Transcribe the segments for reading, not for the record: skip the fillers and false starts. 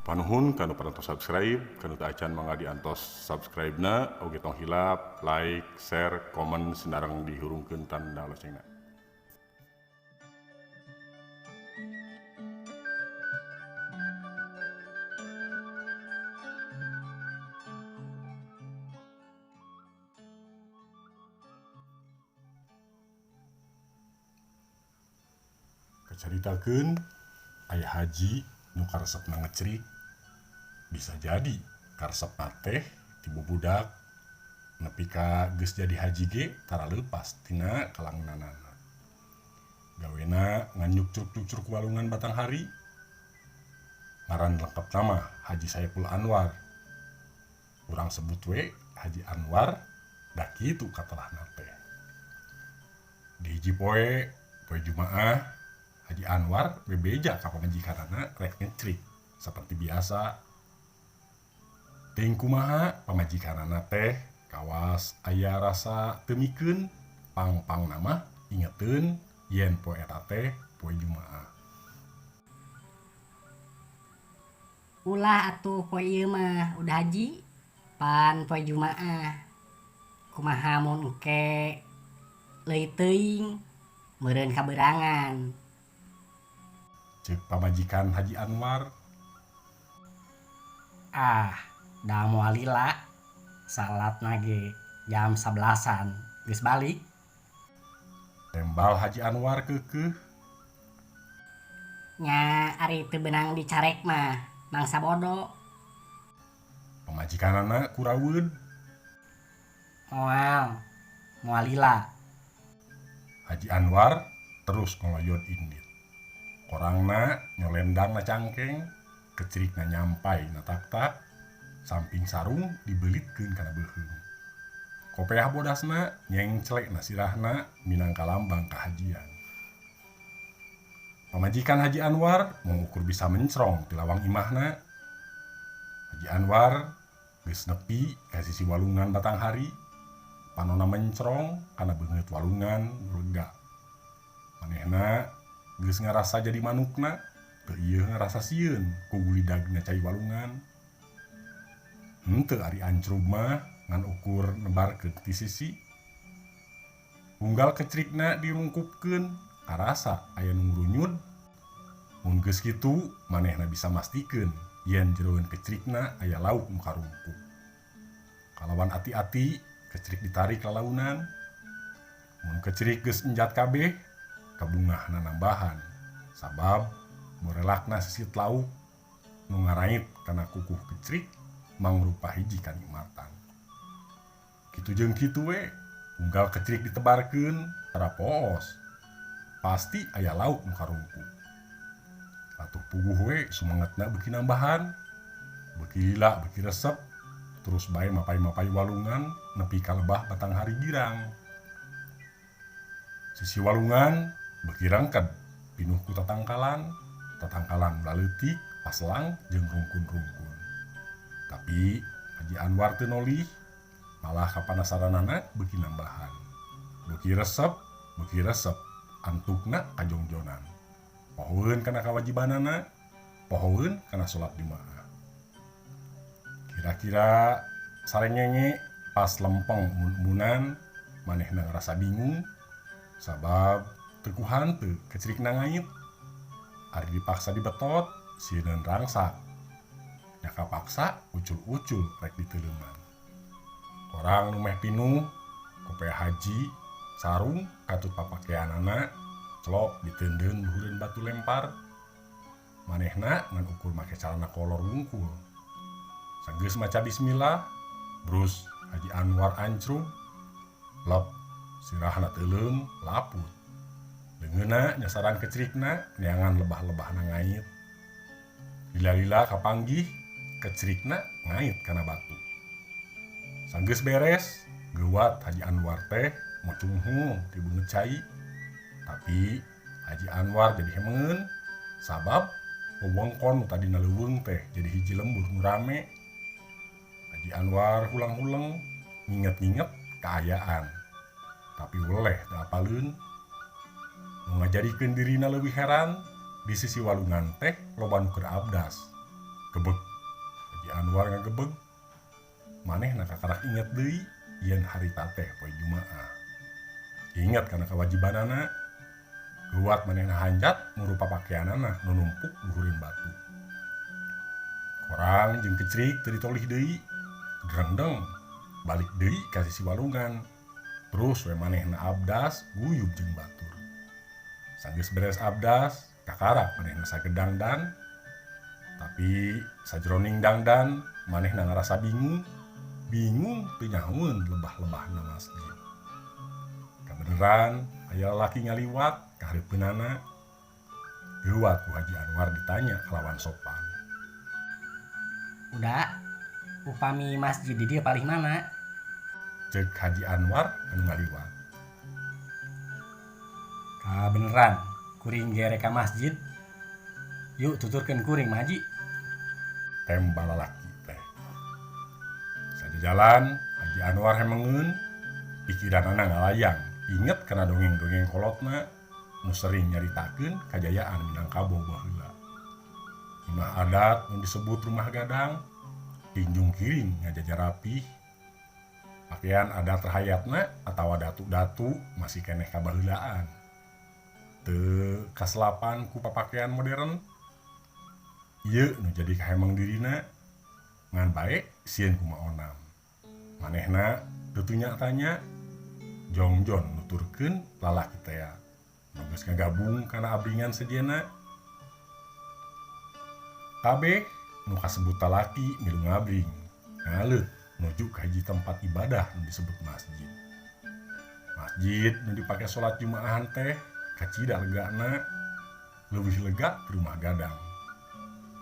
Panuhun kanu parantos subscribe, kanu teu acan mangga diantos subscribe-na, oge tong hilap like, share, komen sinareng dihurungkeun tanda loncengna. Kacaritakeun aya haji nu karesepna ngecrik, bisa jadi karesepna teh ti bubudak nepi ka geus jadi haji ge tara leupas tina kalangnanana. Gawena nganyukcruk-nyukcruk walungan Batanghari. Ngaran lengkapna mah Haji Saepul Anwar. Urang sebut we Haji Anwar da kitu katelahna teh. Di hiji poe, poe Jumaah, Haji Anwar bebeja ka pamajikanana rek ngecrik saperti biasa. Teuing kumaha pamajikanana teh kawas aya rasa teu mikeun, pang-pangna mah ingeteun yen poe eta teh poe Jumaah. Ulah atuh poe ieu mah udah haji, pan poe Jumaah. Kumaha mun engke leuit teuing meureun kaberangan. Ceuk pamajikan Haji Anwar. Ah, da moal lila, salatna ge jam sabelasan geus balik. Tembal Haji Anwar keukeuh. Nya ari teu beunang dicarek mah mangsa bodo. Pamajikanana kuraweud. Moal, moal lila. Haji Anwar terus ngoloyod indit. Korangna nyolendang na cangkeng, kecerikna nyampai na tak-tak, samping sarung dibelitkeun kana beuheung. Kopeah bodasna nyengcle na sirahna minangka lambang kahajian. Pamajikan Haji Anwar mung ukur bisa mencrong ti lawang imahna. Haji Anwar geus nepi ka sisi walungan Batanghari, panonna mencrong kana beungeut walungan nu lega. Manehna geus ngarasa jadi manukna, teu ieuh ngarasa sieun ku gulidagna cai walungan. Henteu ari ancrub mah ngan ukur nebarkeun ti sisi. Unggal kecrikna dirungkupkeun, karasa aya nu ngurunyud. Mun geus kitu manehna bisa mastikeun yen jeroeun kecrikna aya lauk nu karungkup. Kalawan ati-ati kecrik ditarik lalaunan. Mun kecrik geus enjat kabeh, kabungahna nambahan sabab borelakna sisit lauk nu ngarait kana kukuh kecrik mangrupa hiji kanikmatan. Kitu jeung kitu we, unggal kecrik ditebarkeun tara poos, pasti aya lauk nu karungkup. Atuh puguh we sumangetna beuki nambahan, beuki lila beuki resep, terus bae mapai-mapai walungan nepi ka lebah Batanghari girang. Sisi walungan beuki rengked pinuh ku tatangkalan, tatangkalan laleutik, paselang jeung rungkun-rungkun. Tapi Haji Anwar teu nolih, malah kapanasaranana beuki nambahan. Beuki resep, antukna kajongjonan. Pohoeun kana kawajibanana, pohoeun kana salat Jumaah. Kira-kira sarengenge pas lempeng mun-munan manehna ngarasa bingung sabab teu ku hanteu kecrikna ngait. Ari dipaksa dibetot sieun rangsak. Nya kapaksa ucul-ucul rek diteuleuman. Korang nu meh pinuh, kopeah haji, sarung katut papakeanana celok diteundeun luhureun batu lempar. Manehna ngan ukur make calana kolor wungkul. Sageus maca bismillah, brus Haji Anwar ancrub, lep sirahna teuleum laput. Leungeunna nyasaran kecrikna neangan lebah-lebahna ngait. Lila-lila kapanggih kecrikna ngait kana batu. Sanggeus beres, geuwat Haji Anwar teh mocunghul ti beungeut cai. Tapi Haji Anwar jadi hemeun sabab wewengkon nu tadina leuweung teh jadi hiji lembur nu rame. Haji Anwar hulang-huleng nginget-nginget kaayaan. Tapi weleh teu apaleun. Nu ngajadikeun dirina leuwih heran, di sisi walungan teh loba nu keur abdas. Gebeg. Haji Anwar ngagebeg. Manehna kakarak inget deui yen harita teh poe Jumaah. Ingat kana kewajibanana. Geuwat manehna hanjat ngurupa pakeanana nu numpuk luhureun batu. Korang jeung kecrik teu ditolih deui. Drengdeng balik deui ka sisi walungan. Terus we manehna abdas guyub jeung batur. Sanggeus beres abdas, kakarak manehna sagedang dangdan. Tapi sajroning dangdan manehna ngarasa bingung, bingung teu nyahoeun lebah-lebahna masjid. Kabeneran aya lalaki ngaliwat ka hareupeunana. Geuwat ku Haji Anwar ditanya kalawan sopan. Udah, upami masjid di dieu palih mana? Ceuk Haji Anwar anu ngaliwat. Kabeneran kuring ge rek ka masjid. Yuk tuturkeun kuring mah Haji. Tembal lalaki teh. Sajajalan Haji Anwar hemengeun, pikiranana ngalayang, inget kana dongeng-dongeng kolotna nu sering nyaritakeun kajayaan Minangkabau baheula. Imah adat nu disebut rumah gadang, tinjung kiring ngajajar rapih. Pakaian adat rahayatna atawa datu-datu masih keneh kabaheulaan. Teu kaselapan ku papakean modern. Ieu nu jadi kahemeng dirina ngan bae sieun kumaonam. Manehna teu tanya-tanya, jongjon nuturkeun lalaki tea. Nu geus ngagabung kana abringan sejenna. Kabeh nu kasebut talaki milu ngabring, ngaleut nuju ka hiji tempat ibadah nu disebut masjid. Masjid nu dipake salat Jumaahan teh kacida legana, leuwih lega ti rumah gadang.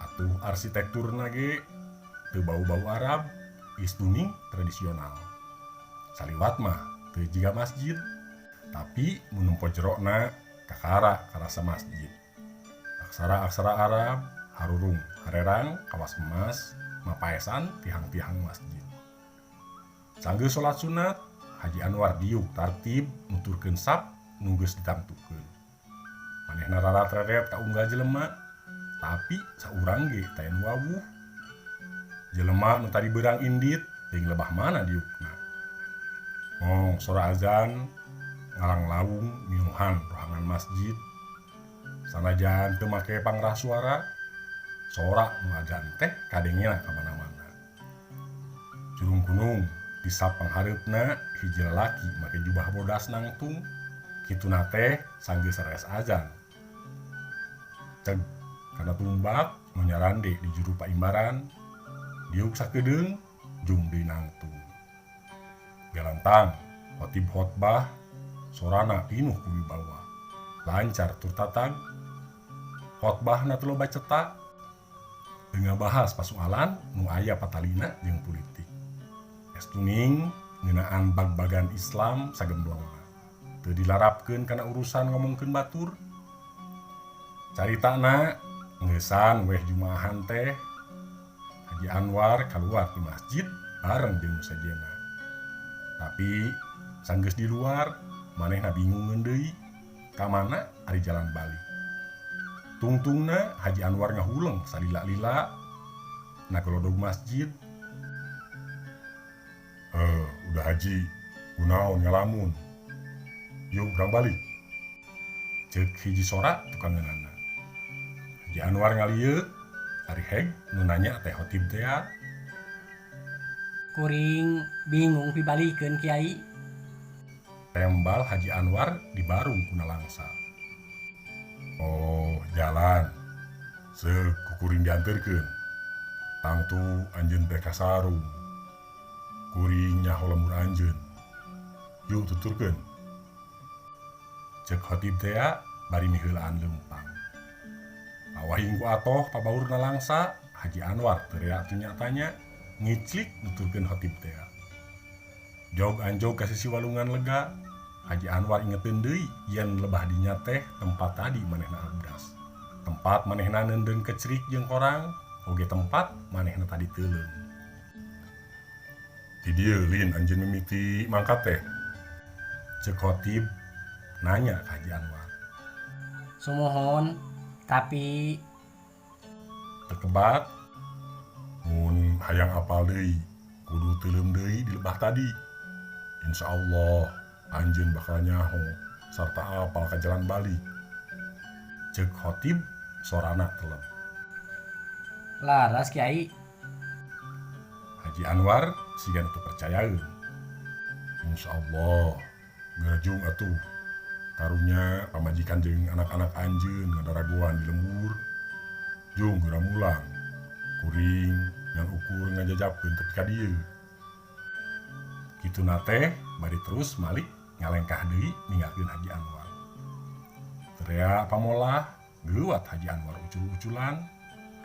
Atuh arsitekturna ge teu bau-bau Arab, geus tuning tradisional. Saliwat mah teu jiga masjid, tapi mun nempo jerona kakara karasa masjid. Aksara-aksara Arab harurung harerang kawas emas mapaesan tihang-tihang masjid. Sanggeus salat sunat, Haji Anwar diuk tartib nuturkeun sap nu geus ditangtukeun. Manehna rarat-reret ka unggal jelema, tapi saurang ge taya nu wawuh. Jelema nu tadi beurang indit teuing lebah mana diukna. Ngong sora azan ngalanglaung miuhan rohangan masjid. Sanajan teu make pangrah suara, sora nu azan teh kadengena ka mana-mana. Jurung kunung di sap panghareupna hiji lalaki make jubah bodas nangtung, kituna teh sanggeus sarees azan. Ceg kana tumbak nu nyarande di juru paimbaran, diuk sakedeung jung deui nangtung. Galantang khotib khotbah sorana pinuh ku wibawa, lancar tur tatag. Khotbahna teu loba cetak, teu ngabahas pasualan nu aya patalina jeung pulitik. Estuning ngeunaan bag-bagan Islam sagemblongna. Teu dilarapkeun kana urusan ngomongkeun batur. Caritana ngeusan weh Jumaahan teh Haji Anwar kaluar di masjid bareng jeung nu sejenna. Tapi sanggeus di luar manehna bingungeun deui ka mana ari jalan balik. Tungtungna Haji Anwar ngahuleng salila-lila nagelodog masjid. Udah Haji, kunaon ngalamun. Yuk urang balik. Ceuk hiji sora tukangeunana. Haji Anwar ngalieuk, ari heg nu nanya teh khotib tea. Kuring bingung pibalikeun Kiai. Tembal Haji Anwar dibarung ku nalangsa. Oh, jalan. Seuk ku kuring dianterkeun. Tangtu anjeun teh kasarung. Kuring nyaho lembur anjeun. Yuk tuturkeun. Ceuk khotib tea bari miheulaan leumpang. Awahing ku atoh pabaur nalangsa, Haji Anwar teu rea tanya-tanya, ngiclik nuturkeun khotib tea. Jog anjog ka sisi walungan lega, Haji Anwar ingeteun deui yen lebah dinya teh tempat tadi manehna abdas. Tempat manehna neundeun kecrik jeung korang, oge tempat manehna tadi teuleum. Di dieu lin anjeun mimiti mangkat teh. Ceuk khotib nanya ka Haji Anwar. Sumuhun, tapi Teu kebat, Mun hayang apal deui kudu teuleum deui di lebah tadi. Insyaallah anjeun bakal nyaho sarta apal ka jalan balik. Ceuk Khotib sorana telem. Laras Kiai. Haji Anwar siga nu teu percayaeun. Insyaallah geura jung atuh. Karunya pamajikan jeung anak-anak anjeun ngadaragoan di lembur. Jung geura mulang. Kuring ngan ukur ngajajapkeun tepi ka dieu. Kituna teh bari terus malik ngalengkah deui ninggalkeun Haji Anwar. Teu rea pamolah geuwat Haji Anwar ucul-uculan,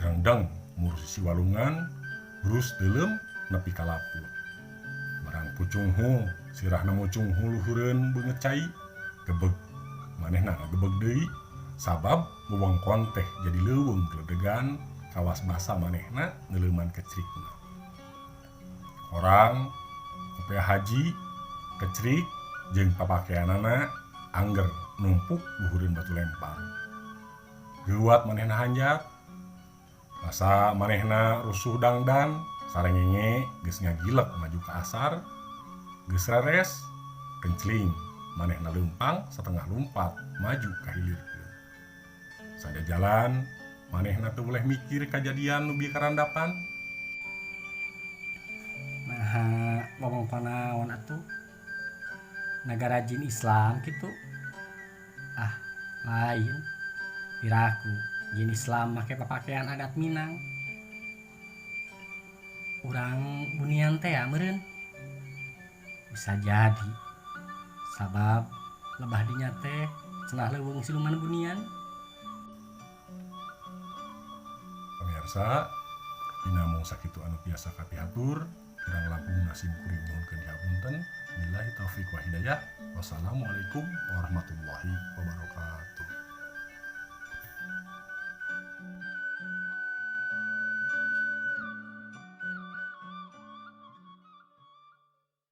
drengdeng mur sisi walungan, brus teuleum nepi ka laput. Barang pucunghul sirahna mucunghul luhureun beungeut cai, gebeg manehna ngagebeg deui sabab wewengkon teh jadi leuweung geledegan kawas basa manehna neuleuman kecrikna. Korang, kopeah haji, kecrik jeung papakeanana angger numpuk luhureun batu lempar. Geuwat manehna hanjat, basa manehna rusuh dangdan, sarengenge geus ngagilek maju ka asar, geus reres, kencling manehna leumpang satengah lumpat maju ka hilirkeun. Sajajalan manehna teu boleh mikir kajadian nu bieu karandapan. Naha wewengkon naon atuh? Nagara jin Islam kitu? Ah, lain. Piraku jin Islam make papakean adat Minang. Urang bunian teh meureun. Bisa jadi. Sabab lebah dinya teh cenah leuweung siluman bunian. Pamirsa, dina mung sakitu anu tiasa kapihatur, kirang langkung sim kuring nyuhunkeun dihapunten. Billahi taufik wa hidayah. Wassalamualaikum warahmatullahi.